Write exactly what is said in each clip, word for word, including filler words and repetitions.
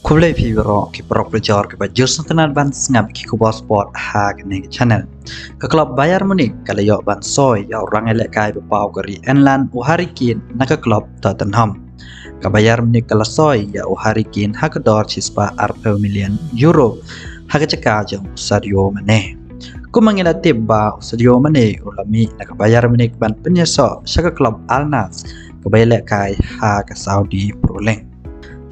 Khublei phi baroh ki paralok parajor kiba ju sngewtynnad ban sngap ki khubor sport ha kane ka channel. Ka klub Bayern Munich ka la ïoh ban soi ïa u rangïalehkai ba paw ka ri England u Harry Kane na ka klub Tottenham. Ka Bayern Munich ka la soi ïa u Harry Kane ha ka dor shispah arphew million euro ha ka jaka jong u Sadio Mane. Kumba ngi la tip ba u Sadio Mane u la mih na ka Bayern Munich ban pynïasoh sha ka klub Al Nassr kaba ïalehkai ha ka Saudi Pro League.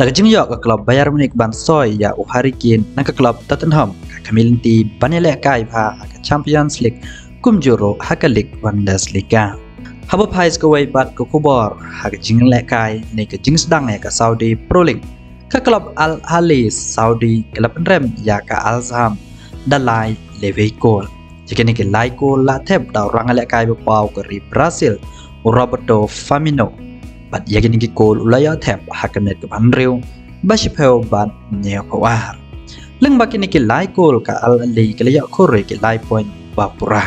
Da ka jingïoh ka klub Bayern Munich ban soi ïa u Harry Kane na ka klub Tottenham, ka khmih lynti ban ïalehkai bha ha ka Champions League kumjuh ruh ha ka League Bundesliga. Haba phai sa kawei pat ka khubor ha ka jingïalehkai ne ka jingsdang ïa ka Saudi Pro League, ka klub Al Ahli Saudi ka la pynrem ïa ka Al Sahm da lai lewei kol. Ïa kine ki lai kol la thep da u rangïalehkai ba paw ka ri Brazil u Roberto Firmino. Bad ïa kine ki kol u la ïoh thep ha ka minit kaba hynriew, ba shiphew bad hynñiewphew ar. Lyngba kine ki lai kol ka Al Ahli ka la ïoh khur ïa ki lai point ba pura.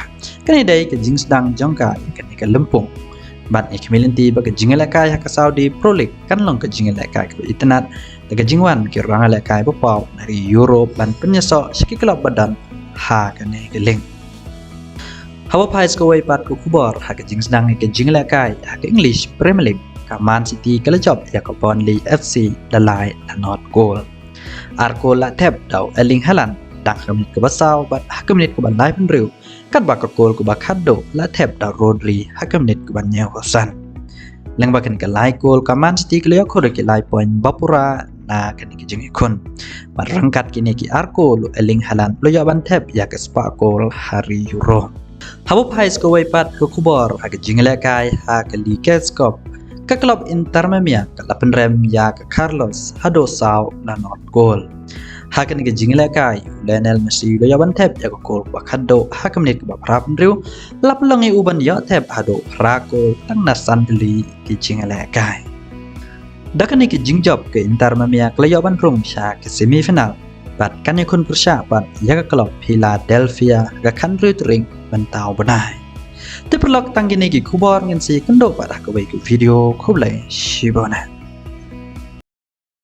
Kane dei ka jingsdang jong ka ïa kane ka lympung. Bad ngi khmih lynti ba ka jingïalehkai ha ka Saudi Pro League kan long ka jingïalehkai kaba itynnad da ka jingwan ki rangïalehkai ba paw na ri Europe ban pynïasoh sha ki klub ba don ha kane ka league. Haba phai sa kawei pat ka khubor ha ka jingsdang ïa ka jingïalehkai ha ka English Premier League, ka Man City ka la jop ïa ka Burnley F C da lai la nod kol. Ar kol la thep da u Erling Haaland dang ha ka minit kaba saw bad ha ka minit kaba laiphew hynriew, katba ka kol kaba khatduh la thep da u Rodri ha ka minit kaba hynñiewphew san. Lyngba kane ka lai kol ka Man City ka la ïoh khur ïa ki lai point ba pura na kane ka jingïakhun. Bad ryngkat kine ki ar kol u Erling Haaland u la ïoh ban thep ïa ka spah kol ha ri Europe. Haba phai sa kawei pat ka khubor ha ka jingïalehkai ha ka Liga Cup, ka klub Inter Miami ka la pynrem ïa ka Carlos haduh saw la nod kol. Ha kane ka jingïalehkai u Lionel Messi u la ïoh ban thep ïa ka kol kaba khatduh ha ka minit kaba phra phew hynriew, la pynlong ïa u ban ïoh thep haduh phra kol tang na san tylli ki jingïalehkai. Da kane ka jingjop ka Inter Miami ka la ïoh ban rung sha ka semi final bad kan ïakhun pyrshah pat ïa ka klub Philadelphia ha ka khathynriew tarik mynta u bnai. Te paralok, tang kine ki khubor, ngin sa ïakynduh pat ha kawei ka video. Khublei shibun.